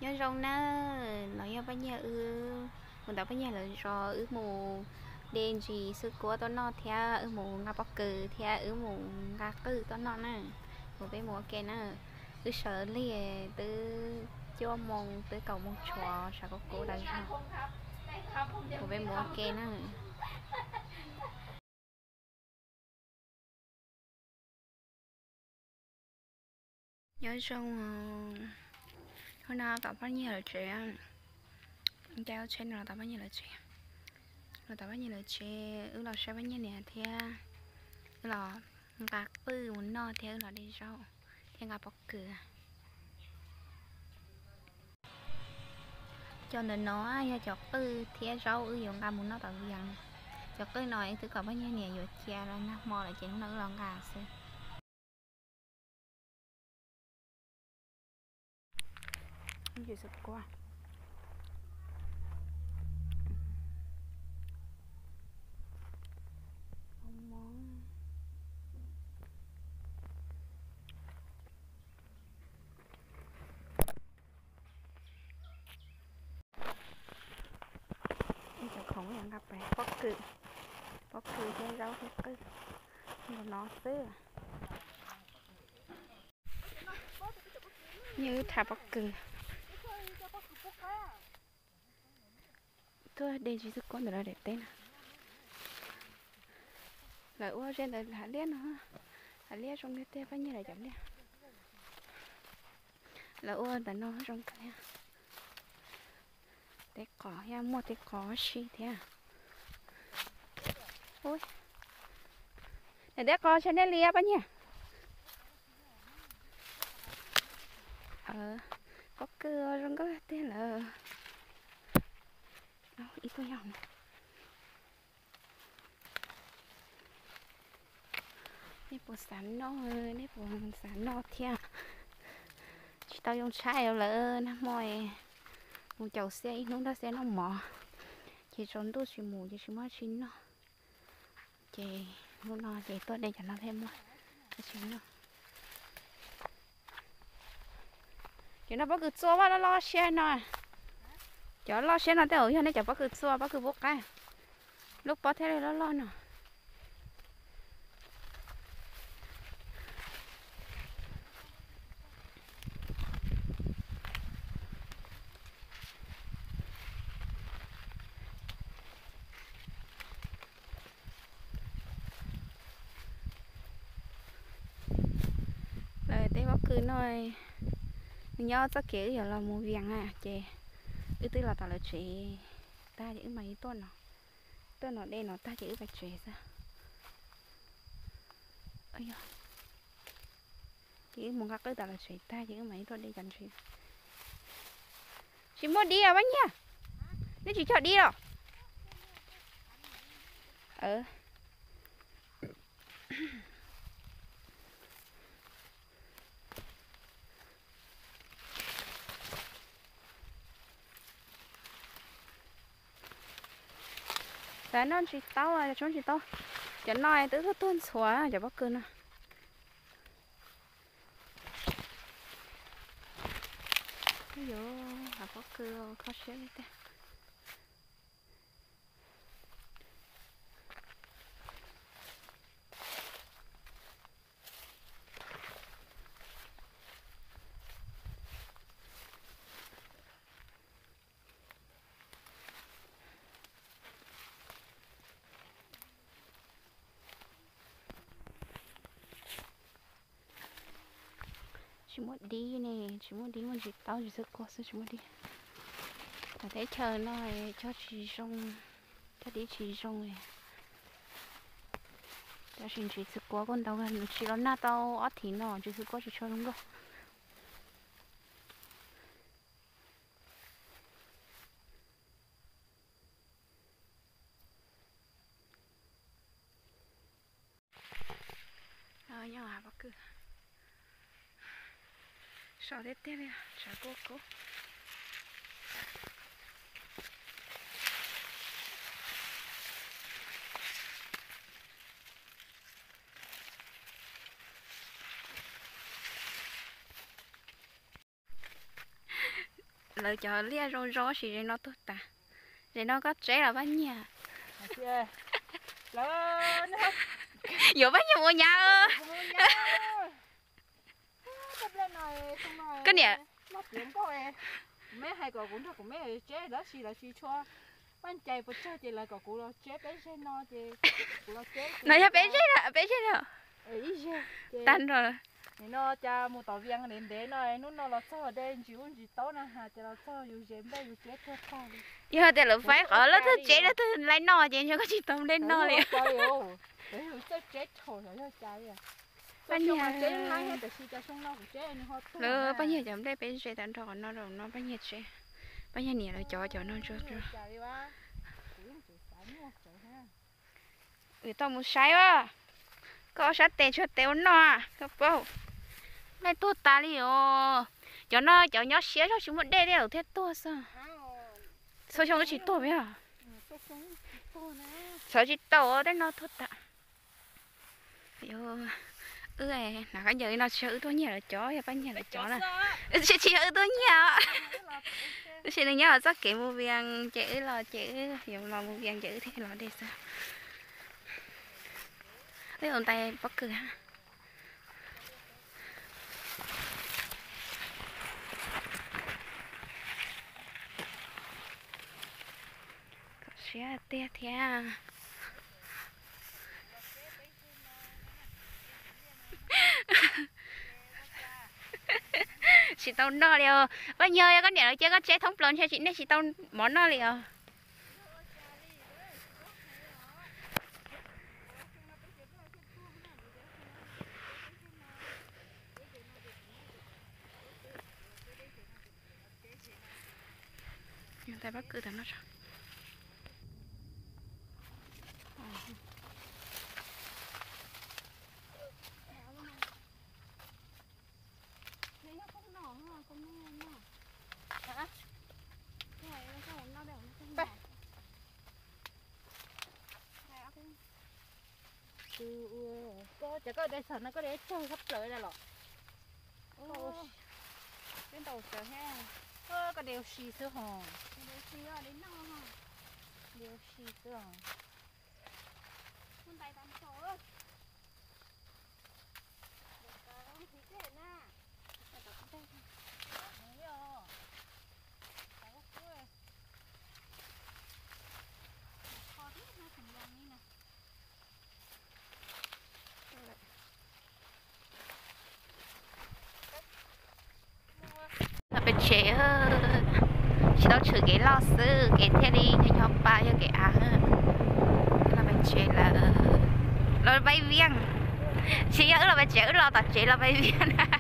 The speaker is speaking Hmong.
Nyob zoo nawb, no yog Paj Nyiag wb mus ntawm Paj Nyiag lawv zos, wb mus de ntsis xwb kuab tuaj noj thiab wb mus nqa pob kws thiab wb mus nqa qwj tuaj noj na. Kuv peb mus ua ke na, wb sawv lig twb cuaj moo twb kaum moo tshuav sawv kuv kuv tas zog. Kuv peb mus ua ke na. Nyob zoo, hnub no tom Paj Nyiag lawv tsev, caij tsheb no los tom Paj Nyiag lawv tsev, los tom Paj Nyiag lawv tsev, wb los saib Paj Nyiag niam thiab wb los nqa qwj mus noj thiab wb los de zaub thiab nqa pob kws. Cov ntawm no yog cov qwj thiab zaub wb yuav nqa mus noj tom Vias. Cov qwj no twb kom Paj Nyiag niam yuav cia los nag hmo lawm ces hnub no wb los nqa xwb. Cov khoom nqa pais pob kws, pob kws thiab zaub thiab qwj, nkaus no xwb. Nyiag wb tham pob kws. Tuaj de ntsis xwb kuab ntawm lawv daim teb no. Lawv ua ze ntawd hav liab no, hav liab zoo kawg tiag, Paj Nyiag lawv cov liab. Lawv ua ntawm no zoo kawg thiab. Tej qos thiab, muaj tej qos si thiab. Daim teb qos tshav nej li Paj Nyiag. Pob kws zoo nkauj tiag lawm. Ib tug yog. Nej puas xav noj, nej puas xav noj thiab? Tsis tau yoo tshaib lawm, nag hmo mus caum xiab ib hnub nrog xiab noj mov, ces tsaus ntuj tsis mus ces tsis muaj tsis noj. Ces hnub no ces tuaj de cov no thiaj muaj tsis noj. Cov no pob kws txua vaj loj loj siab no. Cov loj siab no tej zaum yog nej cov pob kws txua, pob kws pub qaib. Lub pob thiaj li loj loj no. Lawv tej pob kws no, nws nyob txoj kev wb yuav los mus Vias na, ces wb twb los tom lawv tsev tag ces wb mam li tuaj no, tuaj no de no tag ces wb pais tsev xwb. Ces wb mus nqa qwj tom lawv tsev tag ces wb mam li tuaj de cov ntses. Tsis muaj dib los Paj Nyiag? Nej tsis cog dib los? Xav noj ntsis taub, tsis muaj ntsis taub. Cov no twb tuag tuag ntxhuav cov pob kws no. Yuav hav pob kws kho siab li tiag. Tsis muaj dib ne, tsis muaj dib, muaj ntsis taub ntsis xwb kuag xwb, tsis muaj dib. Tom teb chaws no cog tsis zoo, cog dib tsis zoo. Tab sis ntsis xwb kuag kuj ntau, nws tsis los nag tau ob thiv no, ntsis xwb kuag tsis tshua zoo nkauj. Nyob hav pob kws, sov tiag tiag li, tshav kub kub. Lawv cov liaj zoo zoo tab sis ze no tuag tas. Ze no koj tseb los Paj Nyiag? Yuav Paj Nyiag mus nyav. Koj niam, kuv meb hais kom kuv nrog kuv meb tseb tab sis lawv tsis tshua, Paj Nyiag puas tsawg ces lawv kom kuv los tseb peb zeg no ces kuv los tseb. No yog peb zeg, peb zeg no. Ib zeg tag nrho. Nim no cas mus tom Vias ntev ntev no, hnub no los txog de ntsis ub ntsis taub no has ces los txog yus ze nplej yus tseb tuag tag li. Yog tias lawv faib qhov lawv twb tseb lawv twb laib noj ces ntshe koj tsis tau nplej noj li. Yus txawj tseb dhau xyov yog cas li. Paj Nyiag, lawv Paj Nyiag cov nplej peb ze tag nrho qhov no rau no Paj Nyiag tseb, Paj Nyiag niam lawv cov cov no. Wb tau mus saib as, koj ob sab tes tshuav tes ua noj koj paub. Nplej tuag tas li os. Cov no cov nyob siab zog tsis muaj dej thiab thiaj tuag xwb. Txhua xyoo twb tsis tuag yog. Txhawv tsis tau tej no tuag tas. Wb hnav khaub ncaws li no tsis yog wb tuaj nyiag lawv cov, yog Paj Nyiag lawv cov na. Tsis, tsis yog wb tuaj nyiag os. Tab sis nws nyob txoj kev mus Vias ces wb los ces wb yuav los mus Vias ces wb thiaj los de xwb. Wb ua ntais pob kws. Kho siab tiag thiab. Tsis tau noj li os. Paj Nyiag, yog koj niam lawv cia koj tseb thoob plaws ntshe tsis, nej tsis tau mov noj li os. Tais pob kws tam no. Koj, cas koj de xov no koj de tsawg thoob plaws los? Peb ntaus sawv thiab. Koj de ua si xwb hos. De ua si xwb os. Los pem tsev, tsis tau tshwm kev loj xwb, kev thiaj li nyob pa yog kev av. Los pem tsev lawm, los Paj Viaj. Tsis yog wb los pem tsev, wb los tom tsev los Paj Viaj.